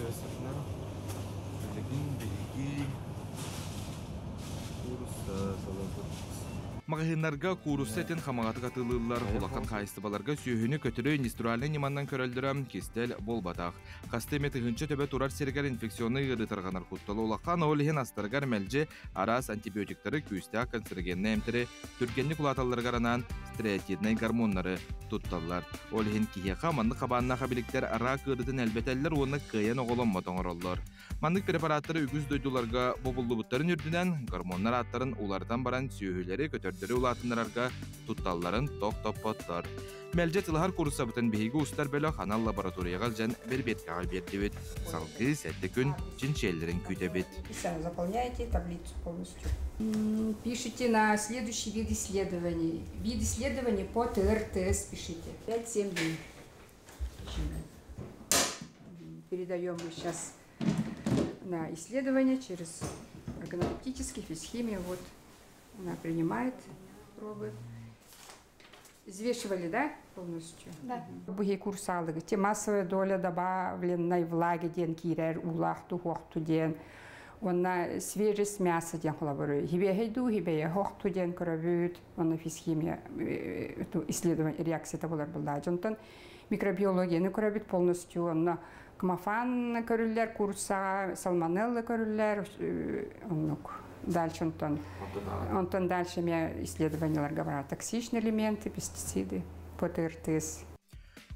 Төһө Билигин биһиги куурусса талабыт. Маҕаһыыннарга куурусса этин хамаҕатык атыылыыллар, улахан хаһаайыстыбаларга сүөһүнү көтөрү индустриальнай ньыманан көрөллөрө кистэл буолбатах. Хаста эмэ тыһыынча төбө турар сиригэр инфекционнай ыарыы тарҕанар куттала улахан, ол иһин астарыгар мэлдьи араас антибиотиктары, күүстээх канцерогеннай эмтэри түргэнник улааталларыгар анаан стереотиднай гормоннары тутталлар. Ол иһин киһиэхэ маннык хабааннаах эбиликтэр араак ыарыытын элбэтэллэр уонна кыайан оҕоломмот оҥороллор. Маннык препараттары үгүс дойдуларга бобуллубуттарын үрдүнэн, гормоннар ааттарын уларытан баран сүөһүлэри, көтөрдөрү улаатыннарарга тутталларын тохтоппоттор. Мэлдьи тылаһар кууруссабытын биһиги устар бөлөх анал лабораторияҕа илдьэн бэрбиэткэҕэ биэрдибит. Салгыы сэттэ күн чинчийэллэрин күүтэбит. Заполняете таблицу полностью. Пишите на следующий вид исследований. Вид исследований по ТРТС пишите. 5-7 дней. Передаем мы сейчас на исследование через органолептический физхимию. Вот она принимает пробы. Взвешивали, да, полностью? Да. Быһи курсаалыгы те массовая доля добавленной влаги диэн киирэр уулаах туһуохту диэн уонна свежесть мяса диэн холобуру хибиэһэй дуу хибэйэ хохту диэн көрөбүт уонна физхимия исследование реакцията болар буллаа дьонтон микробиологияны көрөбүт полностью онно кмафан көрүллэр курсаҕа салмонелла көрүллэр оннук дальше онтон онтон дальше эмиэ исследованияларга барар токсичные элементы пестициды ПТРТС.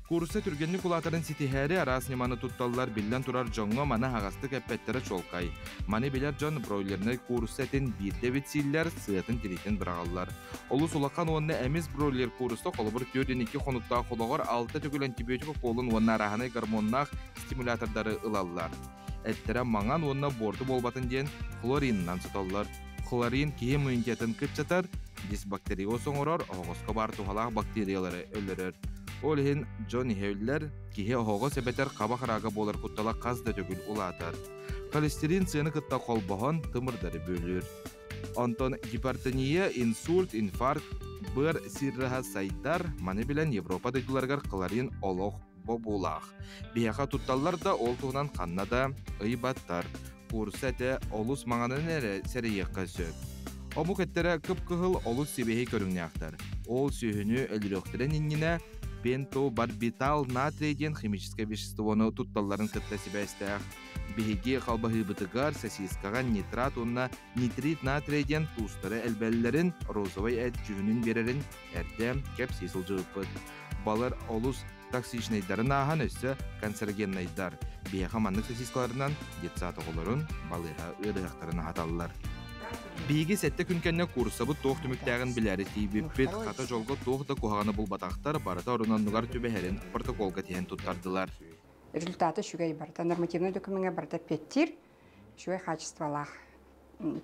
Куурусса түргэнник улаатарын ситиһээри араас ньыманы тутталлар биллэн турар дьоҥҥо маны аһаҕастык эппэттэрэ чуолкай. Маны билэр дьон бройлернай куурусса этин биирдэ эбит сииллэр, сыатын тириитин быраҕаллар. Олус улахан уонна эмис бройлер куурусса холобур 4-2 хонуктаах олоҕор алта төгүл антибиотик укуолун уонна арааһынай гормоннаах стимулятордары ылаллар. Эттэрэ маҥан уонна буорту буолбатын диэн хлоринынан сотоллор. Хлорин киһи иммунитетын кыччатар, дисбактериоз оҥорор, оһоҕоско баар туһалаах бактериялары өлөрөр. Ол иһин дьон иһэ үллэр, киһи оһоҕос эбэтэр хаба хараага буолар куттала хас да төгүл улаатар. Холестерин сыаны кытта холбоһон тымырдары бүөлүүр. Онтон гипертония, инсульт, инфаркт, быар сирраһа сайдар, маны билэн Европа дойдуларыгар хлорин олох бобуулаах. Биһиэхэ тутталлар да ол туһунан ханна да ыйбаттар. Куурусса этэ олус маҥанын эрэ сэрэйиэххэ сөп. Омук эттэрэ кып-кыһыл олус сибиэһэй көрүҥнээхтэр. Ол сүөһүнү өлөрүөхтэрин иннинэ пентобарбитал натрий диэн химическэй веществону тутталларын кытта сибээстээх. Биһиги халбаһыыбытыгар сосискаҕа нитрат уонна нитрит натрий диэн туустары элбэллэрин, розовай эт дьүһүнүн биэрэрин эрдэ кэпсии сылдьыбыппыт. Балар олус токсичнайдарын ааһан өссө канцерогеннайдар. Биһиэхэ маннык сосискаларынан детсад оҕолорун балыыһа ыарыһахтарын аһаталлар. Биһиги сэттэ күн кэннэ кууруссабыт туох түмүктээҕин билээри тиийбиппит, хата дьолго туох да куһаҕаны булбатахтар, барыта орун-оннугар түбэһэрин протоколга тиһэн туттардылар. Результаты үчүгэй барыта нормативнай докумеҥҥа барыта эппиэттиир, үчүгэй хаачыстыбалаах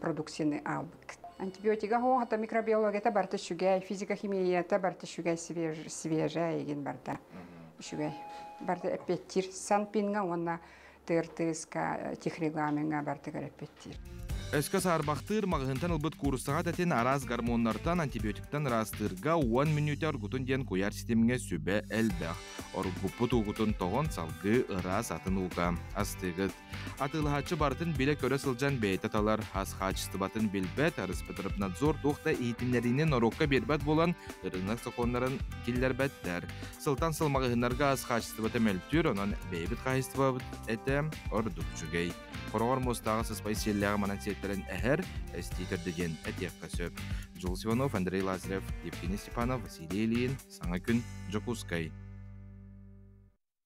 продукцияны аалбыт. Антибиотига хоһата микробиологията барыта үчүгэй, физика-химията барыта үчүгэй, свежая игин барыта үчүгэй. Барыта эппиэттиир Санпинга уонна ТРТС-ка техрегламеҥҥа барытыгар эппиэттиир. Өскө саарбахтыыр маҕаһыынтан ылбыт кууруссаҕа тэтин араас гормоннартан, антибиотиктан ыраастыырга 10 мүнүүтэ оргутун диэн куйаар ситимҥэ сүбэ элбэх. Оргуппут уугутун тоҕон салгыы ыраас атын ууга астыыгыт. Атыылаһааччы барытын билэ-көрө сылдьан бэйэтэ талар, ас хаачыстыбатын билбэт, Роспотребнадзор туох да иһитиннэриини норуокка биэрбэт буолан, ырыынак сокуоннарын киллэрбэттэр. Сылтан сыл маҕаһыыннарга ас хаачыстыбата мөлтүүр, онон бэйэбит хаһаайыстыбабыт этэ ордук үчүгэй. Хороҕор муостааҕы сыспай сиэллээҕи манан сиэттэрэн эһэр, эстии төрдө диэн этиэххэ сөп. Джулс Иванов, Андрей Лазарев, Евгений Степанов, Василий Ильин, Саҥа күн, Дьокуускай.